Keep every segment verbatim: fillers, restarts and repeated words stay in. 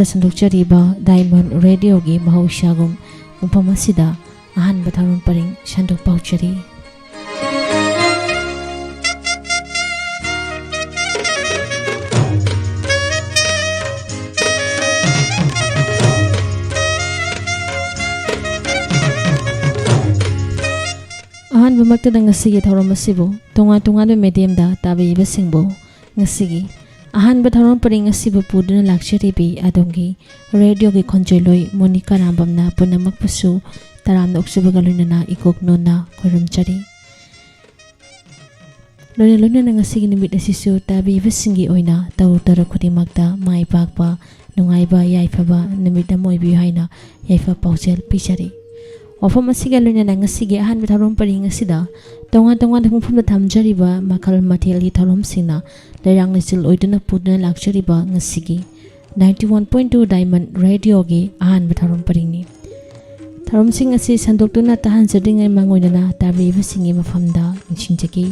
ꯁꯟꯗꯣꯛꯆꯔꯤꯕ diamond ꯔꯦꯗꯤꯑꯣꯒꯤ ꯃꯍꯧꯁꯥꯒꯨꯝ ꯃꯐꯝ ꯑꯁꯤꯗ ꯑꯍꯥꯟꯕ ꯊꯧꯔꯝ ꯄꯔꯤꯡ ꯁꯟꯗꯣꯛꯄ ꯍꯧꯖꯔꯤ꯫ ꯑꯍꯥꯟꯕꯃꯛꯇꯗ ꯉꯁꯤꯒꯤ ꯊꯧꯔꯝ ꯑꯁꯤꯕꯨ ꯇꯣꯉꯥꯟ ꯇꯣꯉꯥꯟꯕ ꯃꯦꯗꯤꯌꯝꯗ ꯇꯥꯕꯤꯕꯁꯤꯡꯕꯨ ꯉꯁꯤꯒꯤ ꯑꯍꯥꯟꯕ ꯊꯧꯔꯝ ꯄꯔꯤꯡ ꯑꯁꯤꯕꯨ ꯄꯨꯗꯨꯅ ꯂꯥꯛꯆꯔꯤꯕꯤ ꯑꯗꯣꯝꯒꯤ ꯔꯦꯗꯤꯑꯣꯒꯤ ꯈꯣꯟꯖꯦꯜꯂꯣꯏ ꯃꯣꯅꯤꯀꯥ ꯔꯥꯝꯕꯝꯅ ꯄꯨꯝꯅꯃꯛꯄꯨꯁꯨ ꯇꯔꯥꯝꯅ ꯑꯣꯛꯆꯕꯒ ꯂꯣꯏꯅꯅ ꯏꯀꯣꯛ ꯅꯣꯟꯅ ꯈꯨꯔꯨꯝꯖꯔꯤ꯫ ꯂꯣꯏꯅ ꯂꯣꯏꯅꯅ ꯉꯁꯤꯒꯤ ꯅꯨꯃꯤꯠ ꯑꯁꯤꯁꯨ ꯇꯥꯕꯤꯕꯁꯤꯡꯒꯤ ꯑꯣꯏꯅ ꯇꯧꯔꯨ ꯇꯧꯔꯨ ꯈꯨꯗꯤꯡꯃꯛꯇ ꯃꯥꯏ ꯄꯥꯛꯄ, ꯅꯨꯡꯉꯥꯏꯕ, ꯌꯥꯏꯐꯕ ꯅꯨꯃꯤꯠ ꯑꯃ ꯑꯣꯏꯕꯤꯌꯨ ꯍꯥꯏꯅ ꯌꯥꯏꯐ ꯄꯥꯎꯖꯦꯜ ꯄꯤꯖꯔꯤ꯫ ꯋꯥꯐꯝ ꯑꯁꯤꯒ ꯂꯣꯏꯅꯅ ꯉꯁꯤꯒꯤ ꯑꯍꯥꯟꯕ ꯊꯧꯔꯝ ꯄꯔꯤꯡ ꯑꯁꯤꯗ ꯇꯣꯉꯥꯟ ꯇꯣꯉꯥꯟꯕ ꯃꯐꯝꯗ ꯊꯝꯖꯔꯤꯕ ꯃꯈꯜ ꯃꯊꯦꯜꯒꯤ ꯊꯧꯔꯝꯁꯤꯡꯅ ꯂꯩꯔꯥꯡ ꯂꯩꯆꯤꯜ ꯑꯣꯏꯗꯨꯅ ꯄꯨꯗꯨꯅ ꯂꯥꯛꯆꯔꯤꯕ ꯉꯁꯤꯒꯤ ninety one point two Diamond Radioꯒꯤ ꯑꯍꯥꯟꯕ ꯊꯧꯔꯝ ꯄꯔꯤꯡꯅꯤ꯫ ꯊꯧꯔꯝꯁꯤꯡ ꯑꯁꯤ ꯁꯟꯗꯣꯛꯇꯨꯅ ꯇꯥꯍꯟꯖꯗ꯭ꯔꯤꯉꯩ ꯃꯥꯡꯑꯣꯏꯅꯅ ꯇꯥꯕꯤꯔꯤꯕꯁꯤꯡꯒꯤ ꯃꯐꯝꯗ ꯅꯤꯡꯁꯤꯡꯖꯒꯦ꯫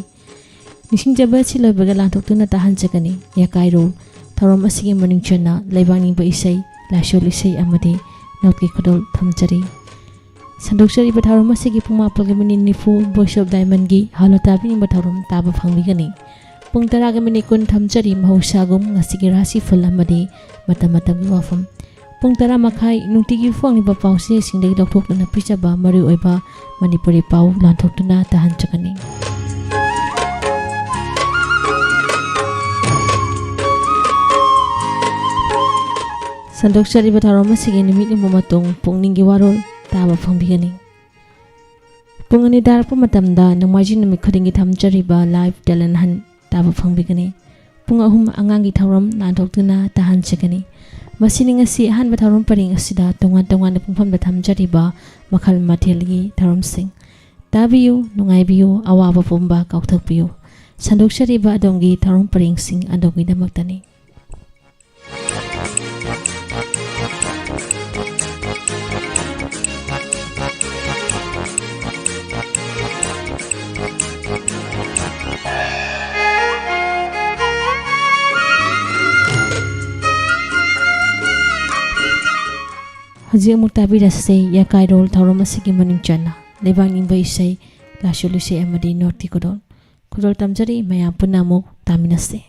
ꯅꯤꯡꯁꯤꯡꯖꯕ ꯑꯁꯤ ꯂꯣꯏꯕꯒ ꯂꯥꯟꯊꯣꯛꯇꯨꯅ ꯇꯥꯍꯟꯖꯒꯅꯤ꯫ ꯌꯥꯀꯥꯏꯔꯣꯜ ꯊꯧꯔꯝ ꯑꯁꯤꯒꯤ ꯃꯅꯤꯡ ꯆꯟꯅ ꯂꯩꯕꯥꯛ ꯅꯤꯡꯕ ꯏꯁꯩ, ꯂꯥꯏꯁꯣꯜ ꯏꯁꯩ ꯑꯃꯗꯤ ꯅꯣꯠꯀꯤ ꯈꯨꯗꯣꯜ ꯊꯝꯖꯔꯤ꯫ ꯁꯟꯗꯣꯛꯆꯔꯤꯕ ꯊꯧꯔꯝ ꯑꯁꯤꯒꯤ ꯄꯨꯡ ꯃꯥꯄꯜꯒꯤ ꯃꯤꯅꯤꯠ ꯅꯤꯐꯨ Voice of Diamondꯒꯤ ꯍꯜꯂꯣ ꯇꯥꯕꯤꯅꯤꯡꯕ ꯊꯧꯔꯝ ꯇꯥꯕ ꯐꯪꯕꯤꯒꯅꯤ꯫ ꯄꯨꯡ ꯇꯔꯥꯒ ꯃꯤꯅꯤꯠ ꯀꯨꯟ ꯊꯝꯖꯔꯤ ꯃꯍꯧꯁꯥꯒꯨꯝ ꯉꯁꯤꯒꯤ ꯔꯥꯁꯤꯐꯜ ꯑꯃꯗꯤ ꯃꯇꯝ ꯃꯇꯝꯒꯤ ꯋꯥꯐꯝ꯫ ꯄꯨꯡ ꯇꯔꯥ ꯃꯈꯥꯏ ꯅꯨꯡꯇꯤꯒꯤ ꯐꯣꯡꯂꯤꯕ ꯄꯥꯎꯆꯦꯁꯤꯡꯗꯒꯤ ꯂꯧꯊꯣꯛꯇꯨꯅ ꯄꯤꯖꯕ ꯃꯔꯨꯑꯣꯏꯕ ꯃꯅꯤꯄꯨꯔꯤ ꯄꯥꯎ ꯂꯥꯟꯊꯣꯛꯇꯨꯅ ꯇꯥꯍꯟꯖꯒꯅꯤ꯫ ꯁꯟꯗꯣꯛꯆꯔꯤꯕ ꯊꯧꯔꯝ ꯑꯁꯤꯒꯤ ꯅꯨꯃꯤꯠ ꯅꯤꯐꯨ ꯃꯇꯨꯡ ꯄꯨꯛꯅꯤꯡꯒꯤ ꯋꯥꯔꯣꯜ ꯇꯥꯕ ꯐꯪꯕꯤꯒꯅꯤ꯫ ꯄꯨꯡ ꯑꯅꯤ ꯇꯥꯔꯛꯄ ꯃꯇꯝꯗ ꯅꯣꯡꯃꯥꯏꯖꯤꯡ ꯅꯨꯃꯤꯠ ꯈꯨꯗꯤꯡꯒꯤ ꯊꯝꯖꯔꯤꯕ live talent hunt ꯇꯥꯕ ꯐꯪꯕꯤꯒꯅꯤ꯫ ꯄꯨꯡ ꯑꯍꯨꯝ ꯑꯉꯥꯡꯒꯤ ꯊꯧꯔꯝ ꯂꯥꯟꯊꯣꯛꯇꯨꯅ ꯇꯥꯍꯟꯖꯒꯅꯤ꯫ ꯃꯁꯤꯅꯤ ꯉꯁꯤ ꯑꯍꯥꯟꯕ ꯊꯧꯔꯝ ꯄꯔꯤꯡ ꯑꯁꯤꯗ ꯇꯣꯉꯥꯟ ꯇꯣꯉꯥꯟꯕ ꯄꯨꯡꯐꯝꯗ ꯊꯝꯖꯔꯤꯕ ꯃꯈꯜ ꯃꯊꯦꯜꯒꯤ ꯊꯧꯔꯝꯁꯤꯡ꯫ ꯇꯥꯕꯤꯌꯨ, ꯅꯨꯡꯉꯥꯏꯕꯤꯌꯨ, ꯑꯋꯥꯕ ꯄꯨꯝꯕ ꯀꯥꯎꯊꯣꯛꯄꯤꯌꯨ꯫ ꯁꯟꯗꯣꯛꯆꯔꯤꯕ ꯑꯗꯣꯝꯒꯤ ꯊꯧꯔꯝ ꯄꯔꯤꯡꯁꯤꯡ ꯑꯗꯣꯝꯒꯤꯗꯃꯛꯇꯅꯤ꯫ ꯍꯧꯖꯤꯛ ꯑꯃꯨꯛ ꯇꯥꯕꯤꯔꯁꯤ ꯌꯥꯀꯥꯏꯔꯣꯜ ꯊꯧꯔꯝ ꯑꯁꯤꯒꯤ ꯃꯅꯤꯡ ꯆꯟꯅ ꯂꯩꯕꯥꯛ ꯅꯤꯡꯕ ꯏꯁꯩ, ꯂꯥꯏꯁꯣꯜ ꯏꯁꯩ ꯑꯃꯗꯤ ꯅꯣꯠꯀꯤ ꯈꯨꯗꯣꯜ꯫ ꯈꯨꯗꯣꯜ ꯇꯝꯖꯔꯤ, ꯃꯌꯥꯝ ꯄꯨꯟꯅ ꯑꯃꯨꯛ ꯇꯥꯃꯤꯟꯅꯁꯤ꯫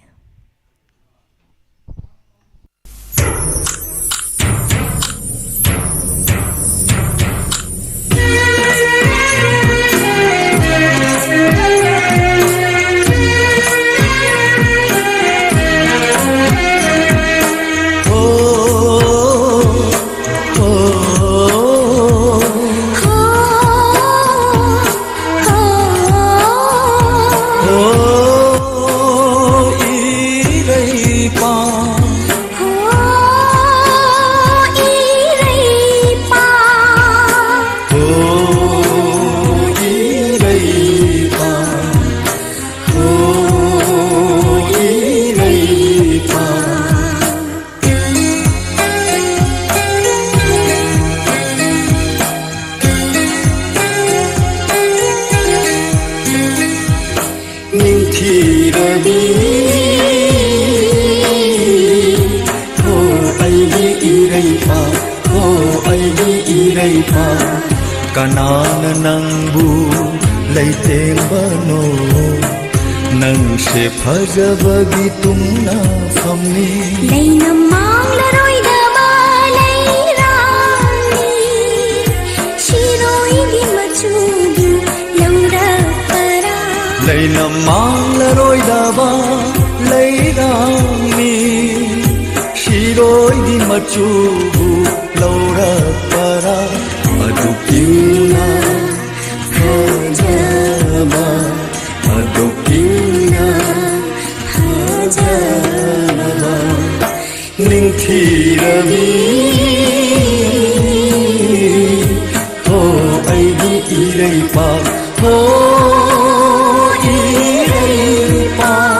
ꯅꯤꯡꯊꯤꯔꯕꯤ, ꯍꯣ ꯑꯩꯒꯤ ꯏꯔꯩꯄꯥꯛ, ꯍꯣ ꯑꯩꯒꯤ ꯏꯔꯩꯄꯥꯛ, ꯀꯅꯥꯅ ꯅꯪꯕꯨ ꯂꯩꯇꯦꯡꯕꯅꯣ? ꯅꯪꯁꯦ ꯐꯖꯕꯒꯤ ꯇꯨꯡꯅ ꯐꯝꯃꯤ꯫ ꯂꯩꯅ ꯃꯥꯡꯂꯔꯣꯏꯗꯕ ꯂꯩꯔꯥꯡꯅꯤ, ꯁꯤꯔꯣꯏꯒꯤ ꯃꯆꯨꯕꯨ ꯂꯧꯔꯛꯄꯔꯥ? ꯂꯩꯅ ꯃꯥꯡꯂꯔꯣꯏꯗꯕ ꯂꯩꯔꯥꯡꯅꯤ, ꯁꯤꯔꯣꯏꯒꯤ ꯃꯆꯨꯕꯨ ꯂꯧꯔꯛꯄꯔꯥ? ꯑꯗꯨꯛ ꯏꯪꯅ ꯐꯖꯕ, ꯑꯗꯨꯛ ꯏꯪꯅ ꯐꯖꯕ ꯅꯤꯡꯊꯤꯔꯕꯤ, ꯍꯣ ꯑꯩꯒꯤ ꯏꯔꯩꯄꯥꯛ, ꯍꯣ ꯏꯔꯩꯄꯥꯛ꯫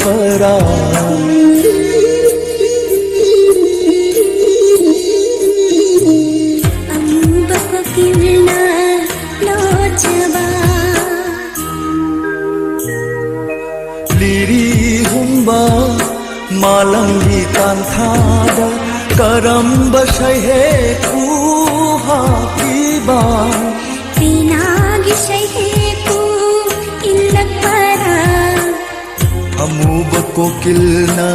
ꯄꯔꯥ꯫ ꯑꯃꯨꯕ ꯀꯣꯀꯤꯜꯅ ꯂꯣꯠꯆꯕ꯫ ꯂꯤꯔꯤ ꯍꯨꯝꯕ ꯃꯥꯂꯪꯒꯤ ꯀꯥꯟꯊꯥꯗ ꯀꯔꯝꯕ ꯁꯩꯍꯦꯛꯄꯨ ꯍꯥꯞꯄꯤꯕ? ꯄꯤꯅꯥꯒꯤ ꯁꯩꯍꯦꯛꯄꯨ ꯏꯜꯂꯛꯄꯔꯥ? ꯑꯃꯨꯕ ꯀꯣꯀꯤꯜꯅ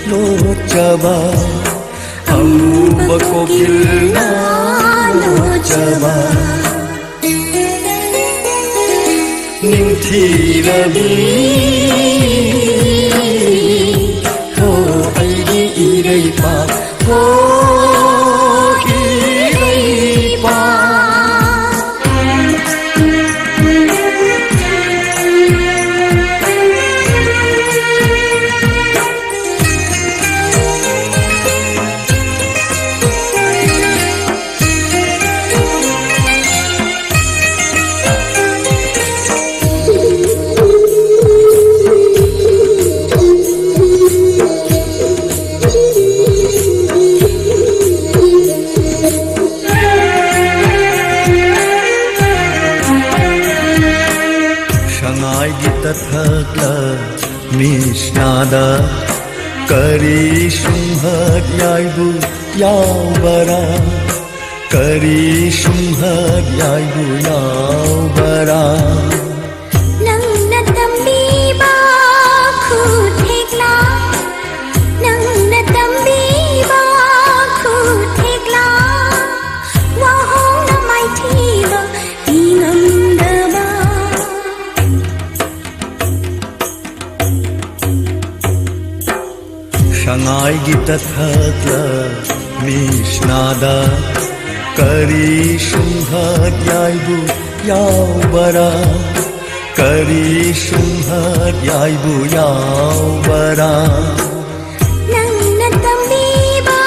ꯂꯣꯠꯆꯕ, ꯑꯃꯨꯕ ꯀꯣꯀꯤꯜꯅ ꯂꯣꯠꯆꯕ꯫ ꯅꯤꯡꯊꯤꯔꯕꯤ, ꯍꯣ ꯑꯩꯒꯤ ꯏꯔꯩꯄꯥꯛ, ꯍꯣ ꯏꯔꯩꯄꯥꯛ꯫ ꯁꯉꯥꯏꯒꯤ ꯇꯊꯛꯂ ꯃꯤꯁꯅꯥꯗ ꯀꯔꯤ ꯁꯨꯝꯍꯠ ꯌꯥꯏꯕꯨ ꯌꯥꯎꯕꯔꯥ? ꯀꯔꯤ ꯁꯨꯝꯍꯠ ꯌꯥꯏꯕꯨ ꯌꯥꯎꯕꯔꯥ? ꯅꯪꯅ ꯇꯝꯕꯤꯕ ꯈꯨꯠꯊꯦꯛꯂ, ꯅꯪꯅ ꯇꯝꯕꯤꯕ ꯈꯨꯠꯊꯦꯛꯂ, ꯋꯥꯍꯣꯡꯅ ꯃꯥꯏꯊꯤꯕ ꯄꯤꯉꯝꯗꯕ꯫ ꯁꯉꯥꯏꯒꯤ ꯇꯊꯛꯂ ꯃꯤꯁꯅꯥꯗ ꯀꯔꯤ ꯁꯨꯝꯍꯠ ꯌꯥꯏꯕꯨ ꯌꯥꯎꯕꯔꯥ? ꯀꯔꯤ ꯁꯨꯝꯍꯠ ꯌꯥꯏꯕꯨ ꯌꯥꯎꯕꯔꯥ? ꯅꯪꯅ ꯇꯝꯕꯤꯕ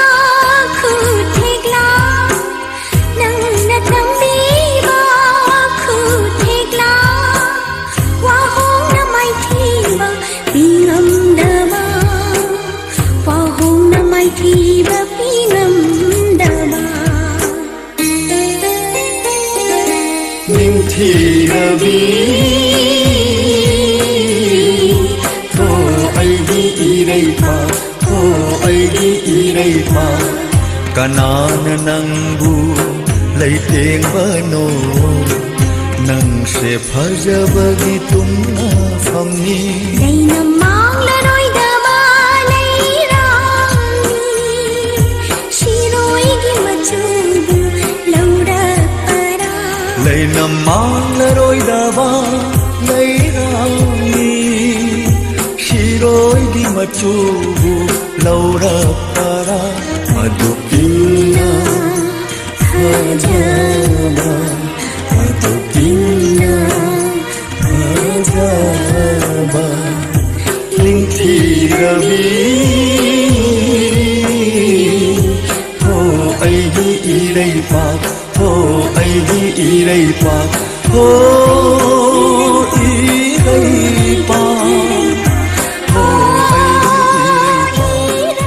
ꯈꯨꯠꯊꯦꯛꯂ, ꯅꯪꯅ ꯇꯝꯕꯤꯕ ꯈꯨꯠꯊꯦꯛꯂ, ꯋꯥꯍꯣꯡꯅ ꯃꯥꯏꯊꯤꯕ ꯄꯤꯉꯝ ꯏꯔꯕꯤ, ꯍꯣ ꯑꯩꯒꯤ ꯏꯔꯩꯄꯥꯛ, ꯍꯣ ꯑꯩꯒꯤ ꯏꯔꯩꯄꯥꯛ, ꯀꯅꯥꯅ ꯅꯪꯕꯨ ꯂꯩꯇꯦꯡꯕꯅꯣ? ꯅꯪꯁꯦ ꯐꯖꯕꯒꯤ ꯇꯨꯝꯅꯐꯝꯅꯤ꯫ ꯂꯩꯅ ꯃꯥꯡꯂꯔꯣꯏꯗꯕ ꯂꯩꯔꯥꯡꯅꯤ, ꯁꯤꯔꯣꯏꯒꯤ ꯃꯆꯨꯕꯨ ꯂꯧꯔꯛꯄꯔꯥ? ꯂꯩꯅ ꯃꯥꯡꯂꯔꯣꯏꯗꯕ ꯂꯩꯔꯥꯡꯅꯤ, ꯁꯤꯔꯣꯏꯒꯤ ꯃꯆꯨꯕꯨ ꯂꯧꯔꯛꯄꯔꯥ? ꯑꯗꯨꯛ ꯏꯪꯅ ꯐꯖꯕ, ꯑꯗꯨꯛ ꯏꯪꯅ ꯐꯖꯕ ꯅꯤꯡꯊꯤꯔꯕꯤ, ꯍꯣ ꯑꯩꯒꯤ ꯏꯔꯩꯄꯥꯛ, ꯍꯣ ꯑꯩꯒꯤ ꯏꯔꯩꯄꯥꯛ, ꯍꯣ ꯏꯔꯩꯄꯥꯛ, ꯍꯣ ꯑꯩꯒꯤ ꯏꯔꯩꯄꯥꯛ꯫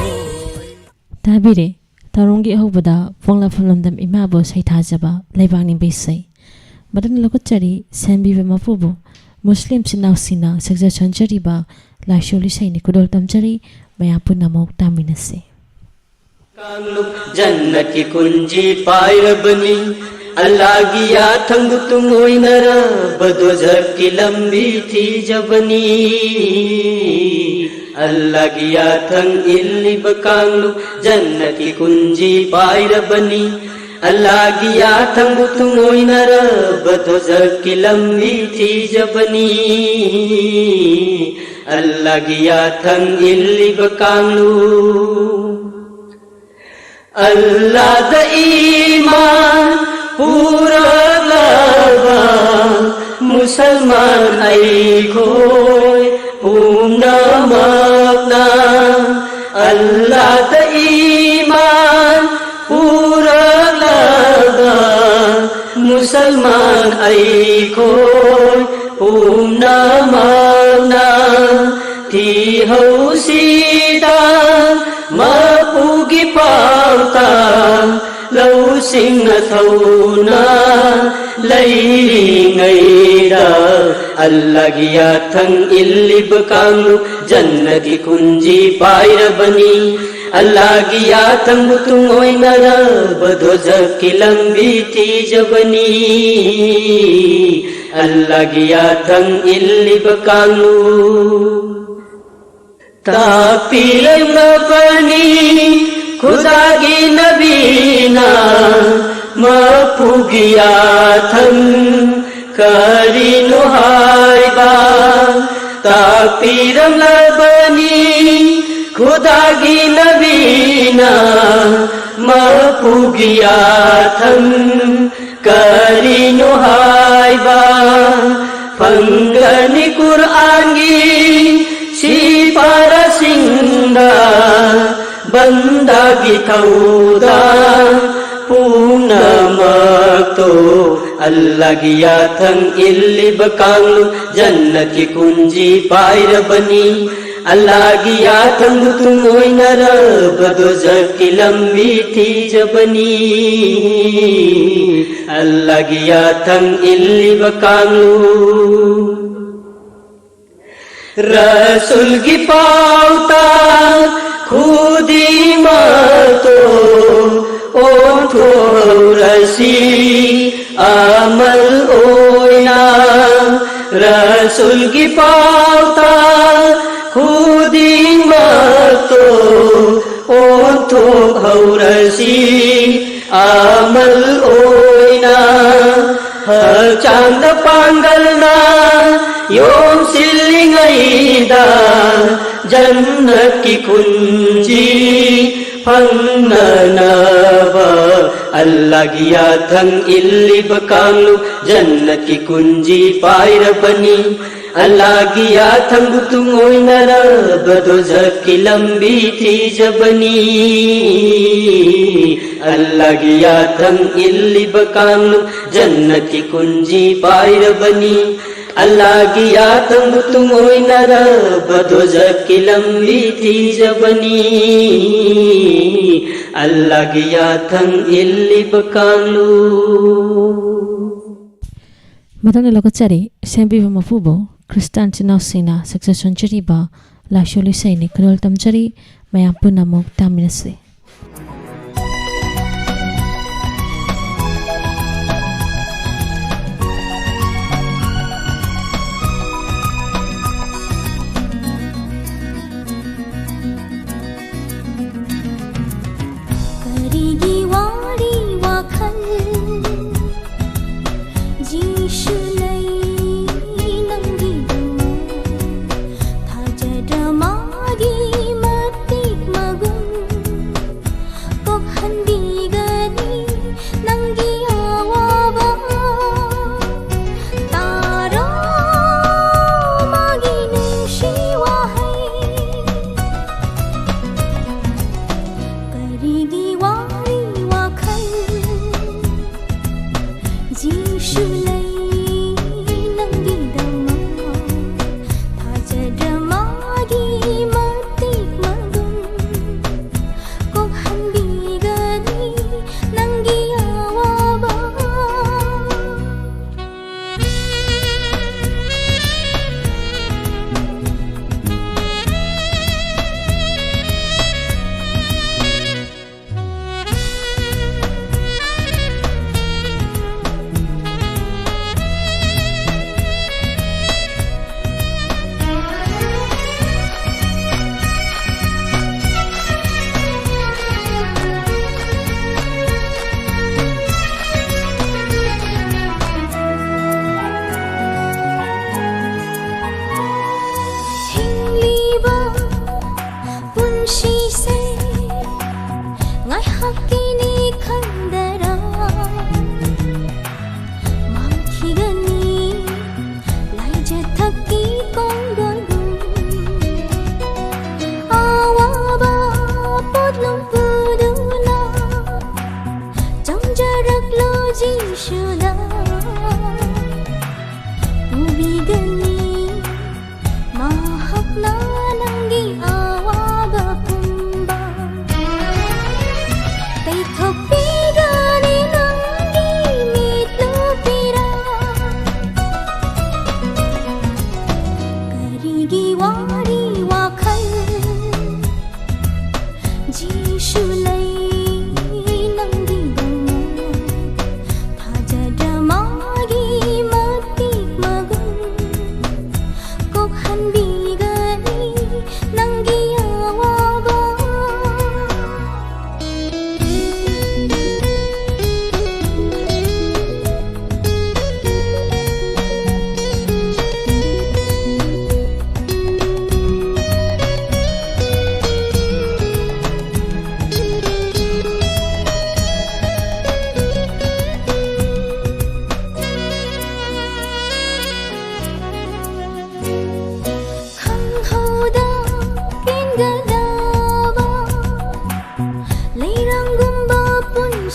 ꯇꯥꯕꯤꯔꯦ꯫ ꯊꯧꯔꯝꯒꯤ ꯑꯍꯧꯕꯗ ꯄꯣꯛꯅꯐꯝ ꯂꯝꯗꯝ ꯏꯃꯥꯕꯨ ꯁꯩꯊꯥꯖꯕ ꯂꯩꯕꯥꯛ ꯅꯤꯡꯕ ꯏꯁꯩ꯫ ꯃꯊꯪ ꯂꯧꯈꯠꯆꯔꯤ ꯁꯦꯝꯕꯤꯕ ꯃꯄꯨꯕꯨ꯫ ꯃꯨꯁꯂꯤꯝ ꯏꯆꯤꯟ ꯏꯅꯥꯎꯁꯤꯡꯅ ꯁꯛꯆ ꯁꯣꯟꯖꯔꯤꯕ ꯂꯥꯏꯁꯣꯜ ꯏꯁꯩꯅꯤ꯫ ꯈꯨꯗꯣꯜ ꯇꯝꯖꯔꯤ, ꯃꯌꯥꯝ ꯄꯨꯟꯅ ꯑꯃꯨꯛ ꯇꯥꯃꯤꯟꯅꯁꯤ꯫ ꯀꯥꯡꯂꯨꯞ ꯖꯟꯅꯠꯀꯤ ꯀꯨꯟꯖꯤ ꯄꯥꯏꯔꯕꯅꯤ꯫ ꯑꯜꯂꯥꯒꯤ ꯌꯥꯊꯪꯕꯨ ꯇꯨꯡꯑꯣꯏꯅꯔꯕ ꯗꯣꯖꯈꯀꯤ ꯂꯝꯕꯤ ꯊꯤꯖꯕꯅꯤ꯫ ꯑꯜꯂꯥꯒꯤ ꯌꯥꯊꯪ ꯏꯜꯂꯤꯕ ꯀꯥꯡꯂꯨꯞ ꯖꯟꯅꯠꯀꯤ ꯀꯨꯟꯖꯤ ꯄꯥꯏꯔꯕꯅꯤ꯫ ꯑꯜꯂꯥꯒꯤ ꯌꯥꯊꯪꯕꯨ ꯇꯨꯡꯑꯣꯏꯅꯔꯕ ꯗꯣꯖꯈꯀꯤ ꯂꯝꯕꯤ ꯊꯤꯖꯕꯅꯤ꯫ ꯑꯜꯂꯥꯒꯤ ꯌꯥꯊꯪ ꯏꯜꯂꯤꯕ ꯀꯥꯡꯂꯨꯞ꯫ ꯑꯜꯂꯥꯗ ꯏꯃꯥꯟ ꯄꯨꯔꯛꯂꯕ ꯃꯨꯁꯜꯃꯥꯟ ꯑꯩꯈꯣꯏ ꯄꯨꯝꯅꯃꯛꯅ꯫ ꯑꯜꯂꯥꯗ ꯏꯃꯥꯟ ꯄꯨꯔꯛꯂꯕ ꯃꯨꯁꯜꯃꯥꯟ ꯑꯩꯈꯣꯏ ꯄꯨꯝꯅꯃꯛꯅ ꯊꯤꯍꯧꯁꯤꯗ ꯃꯄꯨꯒꯤ ꯄꯥꯎꯇꯥꯛ ꯂꯧꯁꯤ꯫ ꯁꯤꯡꯅ ꯊꯧꯅ ꯂꯩꯔꯤꯉꯩꯗ ꯑꯜꯂꯥꯒꯤ ꯌꯥꯊꯪ ꯏꯜꯂꯤꯕ ꯀꯥꯡꯂꯨꯞ ꯖꯟꯅꯠꯀꯤ ꯈꯨꯟꯖꯤ ꯄꯥꯏꯔꯕꯅꯤ꯫ ꯑꯜꯂꯥꯒꯤ ꯌꯥꯊꯪꯕꯨ ꯇꯨꯡ ꯑꯣꯏꯅꯔꯕ ꯗꯣꯖꯈꯀꯤ ꯂꯝꯕꯤ ꯊꯤꯖꯕꯅꯤ꯫ ꯑꯜꯂꯥꯒꯤ ꯌꯥꯊꯪ ꯏꯜꯂꯤꯕ ꯀꯥꯡꯂꯨꯞ ꯇꯥꯛꯄꯤꯔꯝꯂꯕꯅꯤ ꯈꯨꯗꯥꯒꯤ ꯅꯕꯤꯅ ꯃꯄꯨꯒꯤ ꯌꯥꯊꯪ ꯀꯔꯤꯅꯣ ꯍꯥꯏꯕ꯫ ꯇꯥꯛꯄꯤꯔꯝꯂꯕꯅꯤ ꯈꯨꯗꯥꯒꯤ ꯅꯕꯤꯅ ꯃꯄꯨꯒꯤ ꯌꯥꯊꯪ ꯀꯔꯤꯅꯣ ꯍꯥꯏꯕ꯫ ꯐꯪꯒꯅꯤ ꯀꯨꯔꯥꯟꯒꯤ ꯁꯤꯐꯥꯔꯥꯁꯤꯡꯗ ꯕꯟꯗꯥꯒꯤ ꯊꯧꯗꯥꯡ ꯄꯨꯝꯅꯃꯛꯇꯣ꯫ ꯑꯜꯂꯥꯒꯤ ꯌꯥꯊꯪ ꯏꯜꯂꯤꯕ ꯀꯥꯡꯂꯨꯞ ꯖꯟꯅꯠꯀꯤ ꯈꯨꯟꯖꯤ ꯄꯥꯏꯔꯕꯅꯤ꯫ ꯑꯜꯂꯥꯒꯤ ꯌꯥꯊꯪꯕꯨ ꯇꯨꯡ ꯑꯣꯏꯅꯔꯕ ꯗꯣꯖꯈꯀꯤ ꯂꯝꯕꯤ ꯊꯤꯖꯕꯅꯤ꯫ ꯑꯜꯂꯥꯒꯤ ꯌꯥꯊꯪ ꯏꯜꯂꯤꯕ ꯀꯥꯡꯂꯨꯞ ꯔꯁꯨꯜꯒꯤ ꯄꯥꯎꯇꯥꯛ ꯈꯨꯗꯤꯡꯃꯛꯇꯣ ꯑꯣꯟꯊꯣꯛꯍꯧꯔꯁꯤ ꯑꯃꯜ ꯑꯣꯏꯅ꯫ ꯔꯁꯨꯜꯒꯤ ꯄꯥꯎꯇꯥꯛ ꯈꯨꯗꯤꯡꯃꯛꯇꯣ ꯑꯣꯟꯊꯣꯛꯍꯧꯔꯁꯤ ꯑꯃꯜ ꯑꯣꯏꯅ꯫ ꯍꯛꯆꯥꯡꯗ ꯄꯥꯡꯒꯜꯅ ꯌꯣꯝꯁꯤꯜꯂꯤꯉꯩꯗ ꯖꯟꯅꯠꯀꯤ ꯈꯨꯟꯖꯤ ꯐꯪꯅꯅꯕ꯫ ꯑꯜꯂꯥꯒꯤ ꯌꯥꯊꯪ ꯏꯜꯂꯤꯕ ꯀꯥꯡꯂꯨꯞ ꯖꯟꯅꯠꯀꯤ ꯈꯨꯟꯖꯤ ꯄꯥꯏꯔꯕꯅꯤ꯫ ꯑꯜꯂꯥꯒꯤ ꯌꯥꯊꯪꯕꯨ ꯇꯨꯡ ꯑꯣꯏꯅꯔꯕ ꯗꯣꯖꯈꯀꯤ ꯂꯝꯕꯤ ꯊꯤꯖꯕꯅꯤ꯫ ꯑꯜꯂꯥꯒꯤ ꯌꯥꯊꯪ ꯏꯜꯂꯤꯕ ꯀꯥꯡꯂꯨꯞ ꯖꯟꯅꯠꯀꯤ ꯈꯨꯟꯖꯤ ꯄꯥꯏꯔꯕꯅꯤ꯫ ꯑꯜꯂꯥꯒꯤ ꯌꯥꯊꯪꯕꯨ ꯇꯨꯡ ꯑꯣꯏꯅꯔꯕ ꯗꯣꯖꯈꯀꯤ ꯂꯝꯕꯤ ꯊꯤꯖꯕꯅꯤ꯫ ꯑꯜꯂꯥꯒꯤ ꯌꯥꯊꯪ ꯏꯜꯂꯤꯕ ꯀꯥꯡꯂꯨꯞ꯫ ꯃꯊꯪꯗ ꯂꯧꯈꯠꯆꯔꯤ, ꯁꯦꯝꯕꯤꯕ ꯃꯄꯨꯕꯨ ꯈ꯭ꯔꯤꯁꯇꯥꯟ ꯏꯆꯤꯟ ꯏꯅꯥꯎꯁꯤꯡꯅ ꯁꯛꯆ ꯁꯣꯟꯖꯔꯤꯕ ꯂꯥꯏꯁꯣꯜ ꯏꯁꯩꯅꯤ꯫ ꯈꯨꯗꯣꯜ ꯇꯝꯖꯔꯤ, ꯃꯌꯥꯝ ꯄꯨꯟꯅ ꯑꯃꯨꯛ ꯇꯥꯃꯤꯟꯅꯁꯤ꯫ ꯀꯔꯤꯒꯤ ꯋꯥꯔꯤ ꯋꯥꯈꯜ ꯖꯤꯁꯨ ꯂꯩ ꯅꯪꯒꯤꯕꯨ ꯊꯥꯖꯗ꯭ꯔ ꯃꯥꯒꯤ ꯃꯇꯤꯛ ꯃꯒꯨꯟ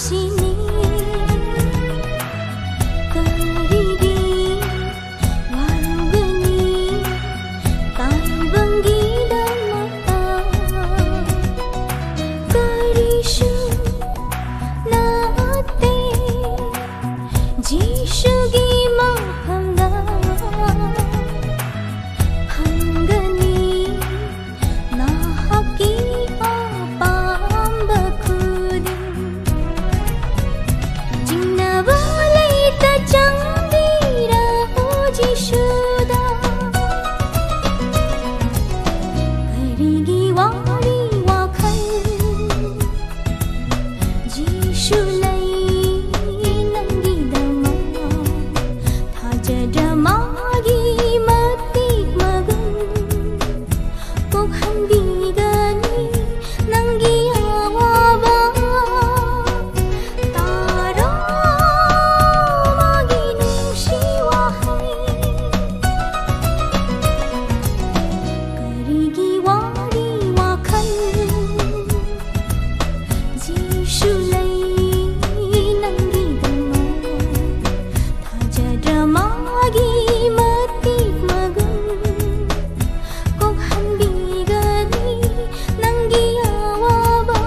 ꯁꯤꯅꯤ꯫ ꯀꯔꯤꯒꯤ ꯋꯥꯔꯨꯒꯅꯤ ꯇꯥꯏꯕꯪꯒꯤꯗꯃꯛꯇ? ꯀꯔꯤꯁꯨ ꯅꯠꯇꯦ ꯖꯤꯁꯨꯒꯤ ꯃꯐꯝꯗ ꯐꯪꯒꯅꯤ ꯅꯍꯥꯛꯀꯤ ꯑꯄꯥꯝꯕ ꯈꯨꯗꯤꯡ꯫ ꯆꯤꯡꯅꯕ ꯂꯩꯇ ꯆꯪꯕꯤꯔꯛꯎ ꯖꯤꯁꯨꯗ꯫ ꯀꯔꯤꯒꯤ ꯋꯥꯔꯤ ꯋꯥꯈꯜ? ꯖꯤꯁꯨ ꯂꯩ ꯅꯪꯒꯤꯗꯃꯛ꯫ ꯊꯥꯖꯗ꯭ꯔ ꯃꯥꯒꯤ ꯃꯇꯤꯛ ꯃꯒꯨꯟ ꯀꯣꯛꯍꯟꯕꯤꯒꯅꯤ ꯅꯪꯒꯤ ꯑꯋꯥꯕ꯫ ꯇꯥꯔꯣ ꯃꯥꯒꯤ ꯅꯨꯡꯁꯤ ꯋꯥꯍꯩ꯫ ꯀꯔꯤꯒꯤ ꯋꯥꯔꯤ ꯋꯥꯈꯜ? ꯖꯤꯁꯨ ꯂꯩ ꯅꯪꯒꯤꯗꯃꯛ꯫ ꯊꯥꯖꯗ꯭ꯔ ꯃꯥꯒꯤ ꯃꯇꯤꯛ ꯃꯒꯨꯟ ꯀꯣꯛꯍꯟꯕꯤꯒꯅꯤ ꯅꯪꯒꯤ ꯑꯋꯥꯕ꯫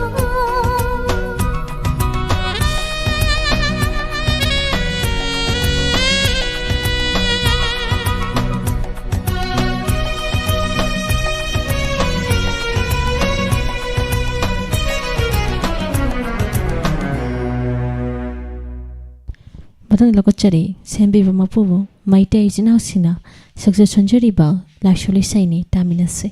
ꯃꯊꯪꯗ ꯂꯧꯈꯠꯆꯔꯤ, ꯁꯦꯝꯕꯤꯕ ꯃꯄꯨꯕꯨ꯫ ꯃꯩꯇꯩ ꯏꯆꯤꯟ ꯏꯅꯥꯎꯁꯤꯡꯅ ꯁꯛꯆ ꯁꯣꯟꯖꯔꯤꯕ ꯂꯥꯏꯁꯣꯜ ꯏꯁꯩꯅꯤ, ꯇꯥꯃꯤꯟꯅꯁꯤ꯫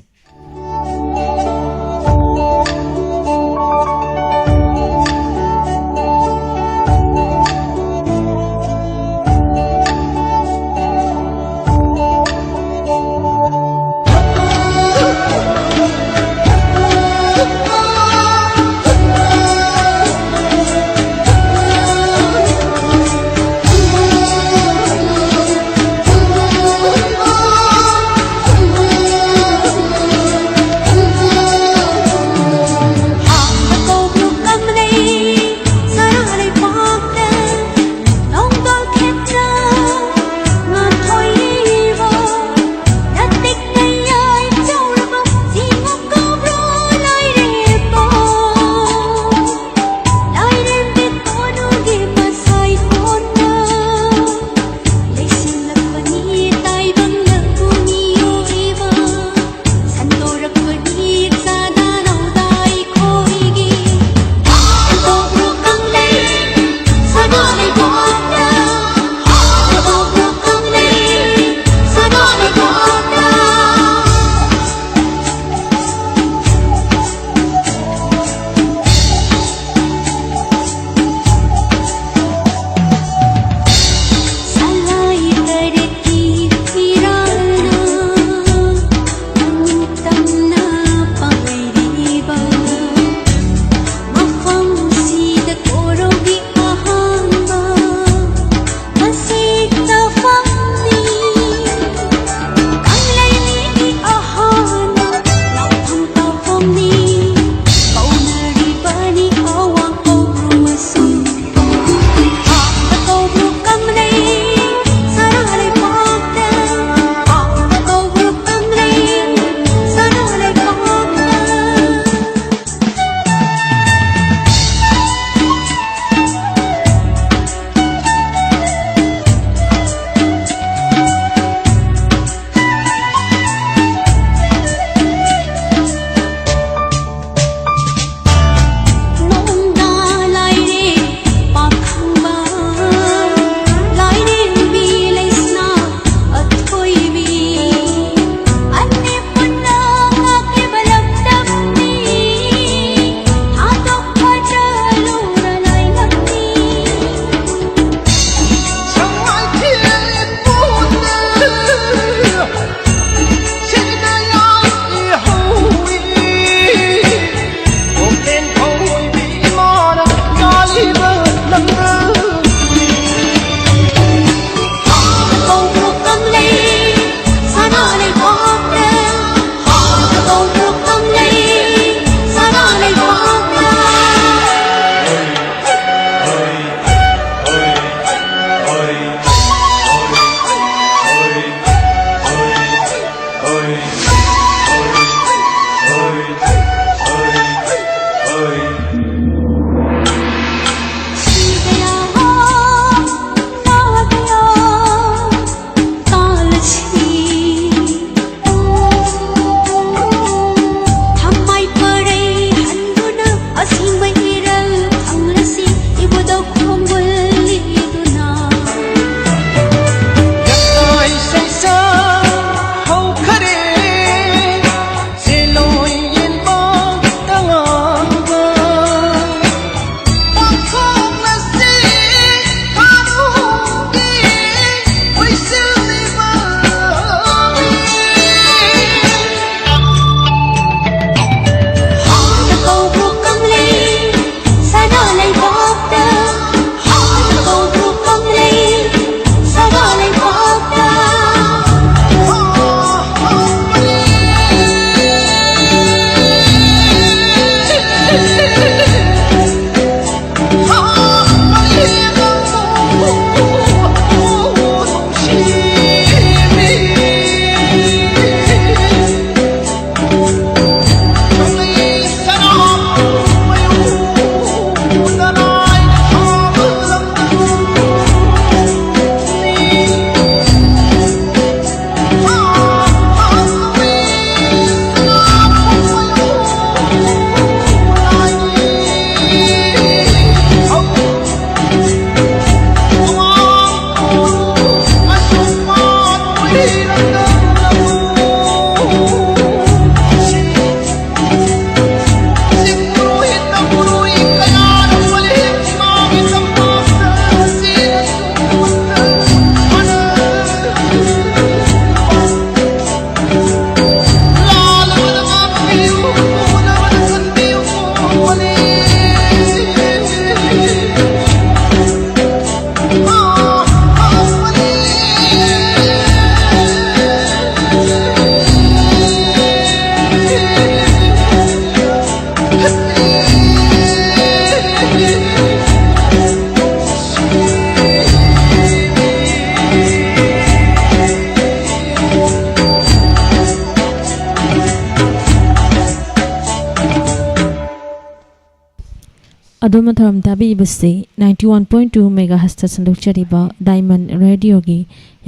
ꯑꯗꯣꯝꯅ ꯊꯧꯔꯝ ꯇꯥꯕꯤꯔꯤꯕꯁꯤ ninety one point two megahertzꯇ ꯁꯟꯗꯣꯛꯆꯔꯤꯕ Diamond Radioꯒꯤ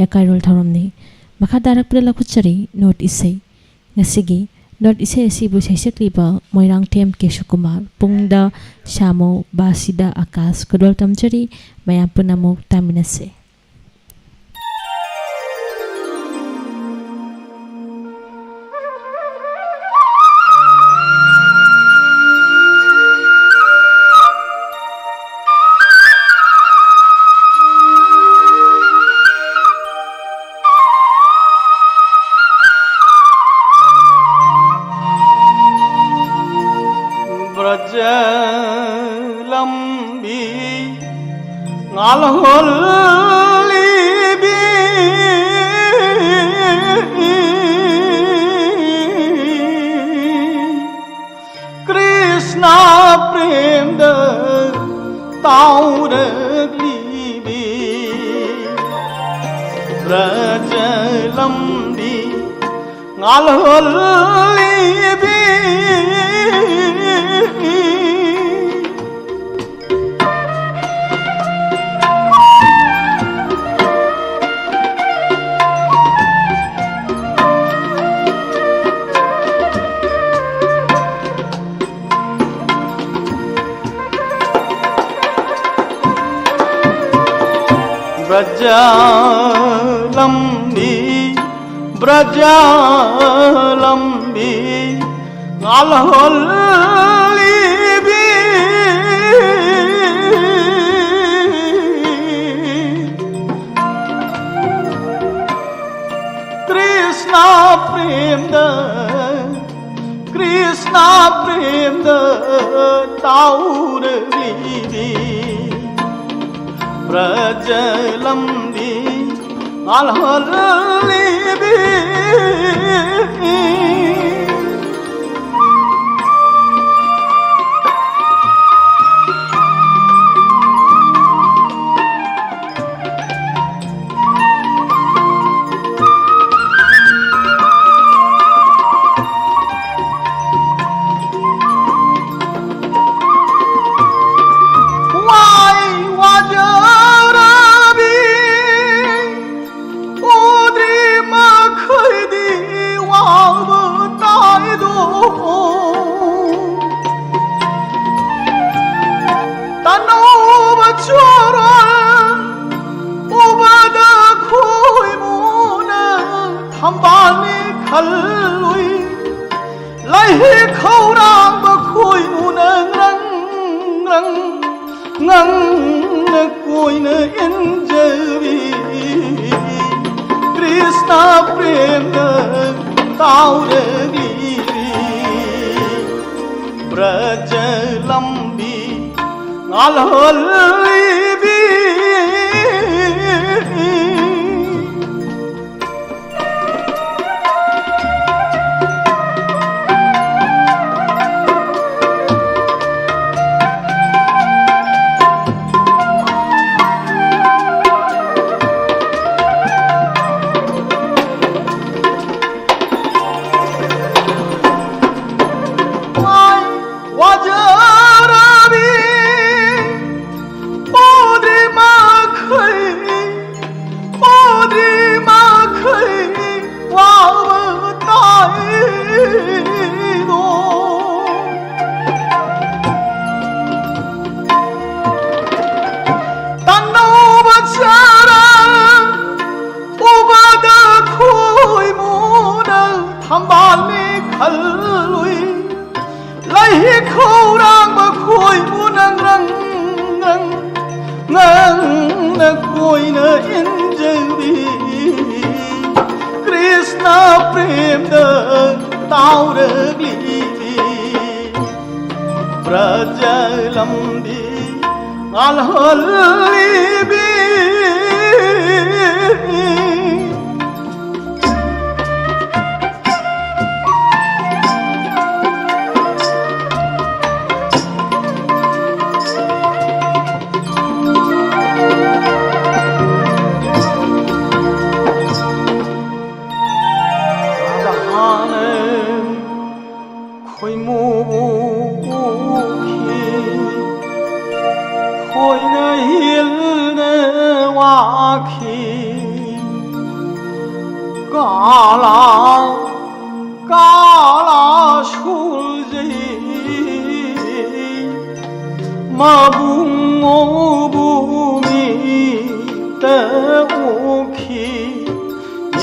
ꯌꯥꯀꯥꯏꯔꯣꯜ ꯊꯧꯔꯝꯅꯤ꯫ ꯃꯈꯥ ꯇꯥꯔꯛꯄꯗ ꯂꯧꯈꯠꯆꯔꯤ ꯅꯣꯠ ꯏꯁꯩ꯫ ꯉꯁꯤꯒꯤ ꯅꯣꯠ ꯏꯁꯩ ꯑꯁꯤꯕꯨ ꯏꯁꯩ ꯁꯛꯂꯤꯕ ꯃꯣꯏꯔꯥꯡꯊꯦꯝ ꯀꯦꯁꯣꯀꯨꯃꯥꯔ, ꯄꯨꯡꯗ ꯁ꯭ꯌꯥꯃꯣ, ꯕꯥꯁꯤꯗ ꯑꯀꯥꯁ, ꯈꯨꯗꯣꯜ ꯇꯝꯖꯔꯤ꯫ ꯃꯌꯥꯝ ꯄꯨꯝꯅꯃꯛ ꯇꯥꯃꯤꯟꯅꯁꯦ꯫ ꯕ꯭ꯔꯖ ꯂꯝꯕꯤ ꯉꯥꯜꯍꯣꯜꯂꯤꯕꯤ, ꯀ꯭ꯔꯤꯁꯅ ꯄ꯭ꯔꯦꯝꯗ ꯇꯥꯎꯔꯛꯂꯤꯕꯤ, ꯕ꯭ꯔꯖ ꯂꯝꯕꯤ ꯉꯥꯜꯍꯣꯜꯂꯤꯕꯤ꯫ ꯕ꯭ꯔꯖ ꯂꯝꯕꯤ, ꯕ꯭ꯔꯖ ꯂꯝꯕꯤ ꯉꯥꯜꯍꯣꯜꯂꯤꯕꯤ, ꯀ꯭ꯔꯤꯁꯅ ꯄ꯭ꯔꯦꯝꯗ, ꯀ꯭ꯔꯤꯁꯅ ꯄ꯭ꯔꯦꯝꯗ ꯇꯥꯎꯔꯛꯂꯤꯕꯤ, ꯕ꯭ꯔꯖ ꯂꯝꯕꯤ ꯉꯥꯜꯍꯣꯜꯂꯤꯕꯤ꯫ ꯅꯪꯅ ꯀꯣꯏꯅ ꯏꯟꯖꯕꯤ ꯀ꯭ꯔꯤꯁꯅ ꯄ꯭ꯔꯦꯝꯗ ꯇꯥꯎꯔꯕꯤ ꯕ꯭ꯔꯖ ꯂꯝꯕꯤ ꯉꯥꯜꯍꯜꯂꯤꯕꯤ꯫ ꯋꯥꯖꯔꯕꯤ ꯄꯣꯗ꯭ꯔꯤ ꯃꯈꯩ ꯄꯣꯗ꯭ꯔꯤ ꯃꯈꯩ ꯋꯥꯕ ꯇꯥꯏꯗꯣ꯫ ꯇꯅꯧꯕ ꯆꯔꯥ ꯎꯕꯗ ꯈꯣꯏꯃꯨꯅ ꯊꯝꯕꯥꯜꯅꯤ ꯈꯜꯂꯨꯏ꯫ ꯂꯩꯈꯧꯔꯥꯡꯕ ꯈꯣꯏꯕꯨ ꯅꯪ ꯅꯪ ꯅꯪ ꯅꯪꯅ ꯀꯣꯏꯅ ꯏꯟꯖꯕꯤ ꯀ꯭ꯔꯤꯁꯅ ꯄ꯭ꯔꯦꯝꯗ ꯇꯥꯎꯔꯛꯂꯤꯕꯤ ꯕ꯭ꯔꯖ ꯂꯝꯕꯤ ꯉꯥꯜꯍꯜꯂꯤꯕꯤ꯫ ꯈꯣꯏꯃꯨꯕꯨ ꯎꯈꯤ, ꯈꯣꯏꯅ ꯍꯤꯜꯅ ꯋꯥꯈꯤ꯫ ꯀꯥꯂꯥ, ꯀꯥꯂꯥ ꯁꯨꯜꯖꯩ, ꯃꯕꯨꯡꯉꯣꯕꯨ ꯃꯤꯠꯇ ꯎꯈꯤ꯫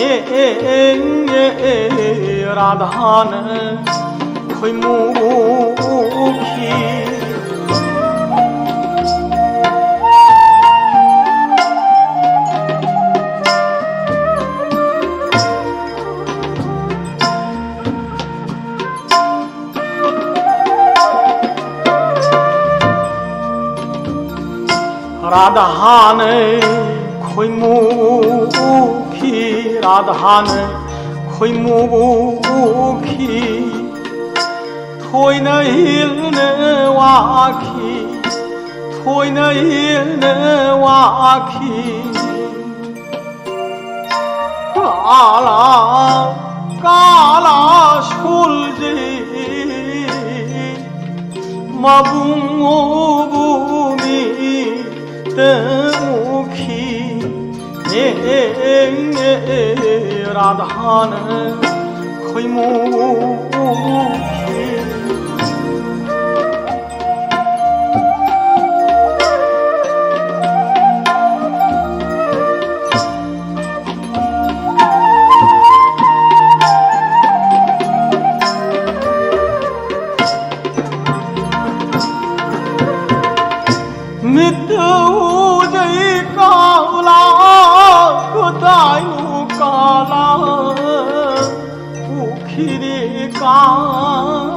ꯑꯦ, ꯑꯦ, ꯑꯦ, ꯑꯦ, ꯑꯦ, ꯔꯥꯙꯥꯅ ꯈꯣꯏꯃꯨ ꯎꯈꯤ꯫ ꯔꯥꯙꯥꯅ ꯈꯣꯏꯃꯨ ꯎꯈꯤ, ꯔꯥꯙꯥꯅ ꯈꯣꯏꯃꯨ ꯎꯈꯤ꯫ ꯊꯣꯏꯅ ꯏꯜꯅ ꯋꯥꯈꯤ, ꯊꯣꯏꯅ ꯏꯜꯅ ꯋꯥꯈꯤ꯫ ꯀꯥꯂꯥ, ꯀꯥꯂꯥ ꯁꯣꯜꯖꯩ ꯃꯕꯨꯡ ꯎꯕꯨ ꯃꯤ ꯇꯃꯨꯈꯤ꯫ ꯑꯦ, ꯑꯦ, ꯑꯦ, ꯑꯦ, ꯔꯥꯙꯥꯅ ꯈꯣꯏꯃꯨ ꯎꯈꯤ꯫ ꯃꯤꯠ ꯎꯖꯩ ꯀꯥꯂꯥ, ꯈꯨꯗꯥꯏ ꯎ ꯀꯥꯂꯥ, ꯎꯈꯤꯔꯦ ꯀꯥꯂꯥ꯫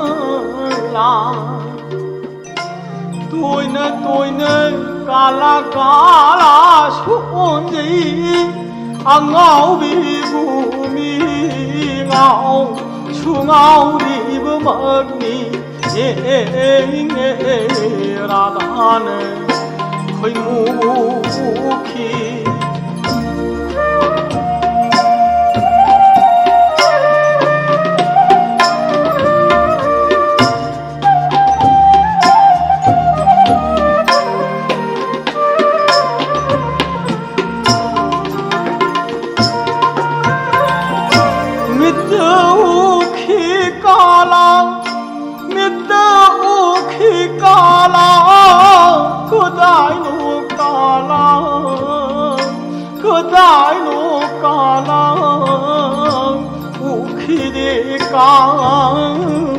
ꯇꯣꯏꯅ ꯇꯣꯏꯅ ꯀꯥꯂꯥ ꯀꯥꯂꯥ ꯁꯣꯟꯖꯩ, ꯑꯉꯥꯎꯕꯤꯕꯨ ꯃꯤ ꯉꯥꯎꯁꯨ ꯉꯥꯎꯔꯤꯕꯃꯛꯅꯤ꯫ ꯑꯦ, ꯑꯦ, ꯑꯦ, ꯑꯦ, ꯑꯦ, ꯔꯥꯙꯥꯅ ꯈꯣꯏꯃꯨ ꯎꯈꯤ꯫ ꯃꯤꯠꯇ ꯎꯈꯤ ꯀꯥꯂꯥ, ꯃꯤꯠꯇ ꯎꯈꯤ ꯀꯥꯂꯥ, ꯈꯨꯗꯥꯏꯅꯣ ꯀꯥꯂꯥ, ꯈꯨꯗꯥꯏꯅꯣ ꯀꯥꯂꯥ, ꯎꯈꯤꯗꯦ ꯀꯥꯂꯥ꯫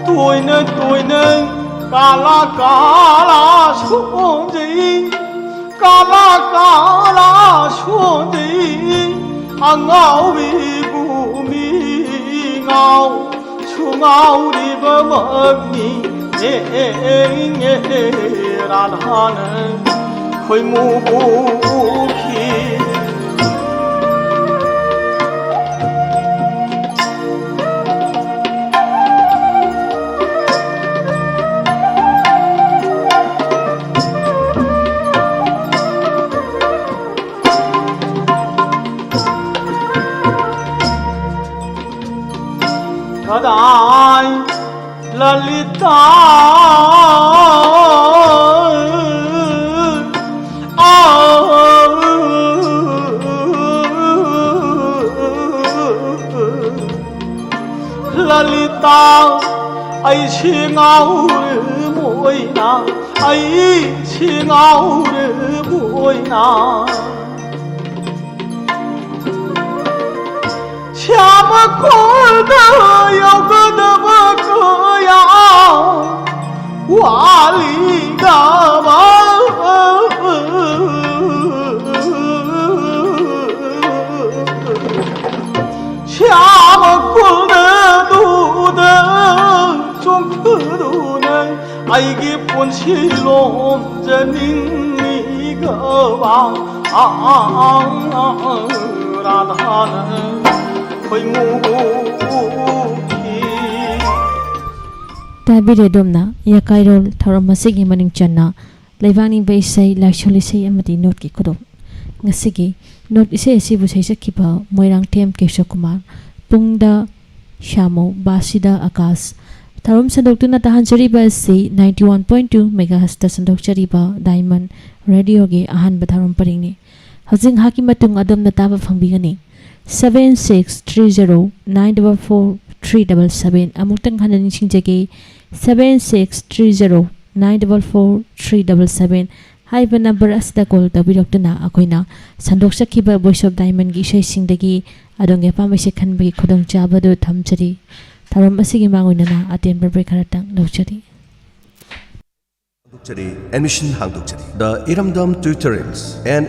ꯇꯣꯏꯅ ꯇꯣꯏꯅ ꯀꯥꯂꯥ ꯀꯥꯂꯥ ꯁꯣꯟꯖꯩ, ꯀꯥꯂꯥ ꯀꯥꯂꯥ ꯁꯣꯟꯖꯩ, ꯑꯉꯥꯎꯕꯤꯕꯨ ꯃꯤ ꯉꯥꯎꯁꯨ ꯉꯥꯎꯔꯤꯕꯃꯛꯅꯤ꯫ ꯔꯥꯙꯥꯅ ꯈꯣꯏꯃꯨꯕꯨꯈꯤ꯫ ꯀꯗꯥꯏ ꯂꯂꯤꯇꯥ? ꯑꯥ, ꯂꯂꯤꯇꯥ, ꯑꯩꯁꯤ ꯉꯥꯎꯔꯦ ꯃꯣꯏꯅ, ꯑꯩꯁꯤ ꯉꯥꯎꯔꯦ ꯃꯣꯏꯅ꯫ ꯁ꯭ꯌꯥꯃ ꯀꯣꯜꯗ ꯌꯧꯒꯗꯕ ꯀꯌꯥ ꯋꯥꯠꯂꯤꯒꯕ꯫ ꯁ꯭ꯌꯥꯃ ꯀꯣꯜꯗ ꯆꯣꯡꯊꯗꯨꯅ ꯑꯩꯒꯤ ꯄꯨꯟꯁꯤ ꯂꯣꯝꯖꯅꯤꯡꯉꯤꯒꯕ꯫ ꯔꯥꯙꯥꯅ ꯈꯣꯏꯃꯨꯕꯨꯈꯤ꯫ ꯇꯥꯕꯤꯔꯦ ꯑꯗꯣꯝꯅ ꯌꯥꯀꯥꯏꯔꯣꯜ ꯊꯧꯔꯝ ꯑꯁꯤꯒꯤ ꯃꯅꯤꯡ ꯆꯟꯅ ꯂꯩꯕꯥꯛ ꯅꯤꯡꯕ ꯏꯁꯩ, ꯂꯥꯏꯁꯣꯜ ꯏꯁꯩ ꯑꯃꯗꯤ ꯅꯣꯠꯀꯤ ꯈꯨꯗꯣꯜ꯫ ꯉꯁꯤꯒꯤ ꯅꯣꯠ ꯏꯁꯩ ꯑꯁꯤꯕꯨ ꯁꯩꯁꯛꯈꯤꯕ ꯃꯣꯏꯔꯥꯡꯊꯦꯝ ꯀꯦꯁꯣ ꯀꯨꯃꯥꯔ, ꯄꯨꯡꯗ ꯁ꯭ꯌꯥꯃꯨ, ꯕꯥꯁꯤꯗ ꯑꯀꯥꯁ꯫ ꯊꯧꯔꯝ ꯁꯟꯗꯣꯛꯇꯨꯅ ꯇꯥꯍꯟꯖꯔꯤꯕ ꯑꯁꯤ ninety one point two megahertzꯇ ꯁꯟꯗꯣꯛꯆꯔꯤꯕ Diamond Radioꯒꯤ ꯑꯍꯥꯟꯕ ꯊꯧꯔꯝ ꯄꯔꯤꯡꯅꯤ꯫ ꯍꯧꯖꯤꯛ ꯉꯥꯏꯍꯥꯛꯀꯤ ꯃꯇꯨꯡ ꯑꯗꯣꯝꯅ ꯇꯥꯕ ꯐꯪꯕꯤꯒꯅꯤ seven six three zero nine double four three double seven꯫ ꯑꯃꯨꯛꯇꯪ ꯍꯟꯅ ꯅꯤꯡꯁꯤꯡꯖꯒꯦ, seven six three zero nine double four three double seven ꯍꯥꯏꯕ ꯅꯝꯕꯔ ꯑꯁꯤꯗ ꯀꯣꯜ ꯇꯧꯕꯤꯔꯛꯇꯨꯅ ꯑꯩꯈꯣꯏꯅ ꯁꯟꯗꯣꯛꯆꯈꯤꯕ Voice of Diamondꯒꯤ ꯏꯁꯩꯁꯤꯡꯗꯒꯤ ꯑꯗꯣꯝꯒꯤ ꯑꯄꯥꯝꯕ ꯏꯁꯩ ꯈꯟꯕꯒꯤ ꯈꯨꯗꯣꯡꯆꯥꯕ ꯑꯗꯨ ꯊꯝꯖꯔꯤ꯫ ꯊꯧꯔꯝ ꯑꯁꯤꯒꯤ ꯃꯥꯡꯑꯣꯏꯅꯅ ꯑꯇꯦꯟꯕ break ꯈꯔꯇꯪ ꯂꯧꯖꯔꯤ꯫ ꯍꯥꯡꯗꯣꯛꯆꯔꯤ, admission ꯍꯥꯡꯗꯣꯛꯆꯔꯤ꯫ The Iramdam Tutorials and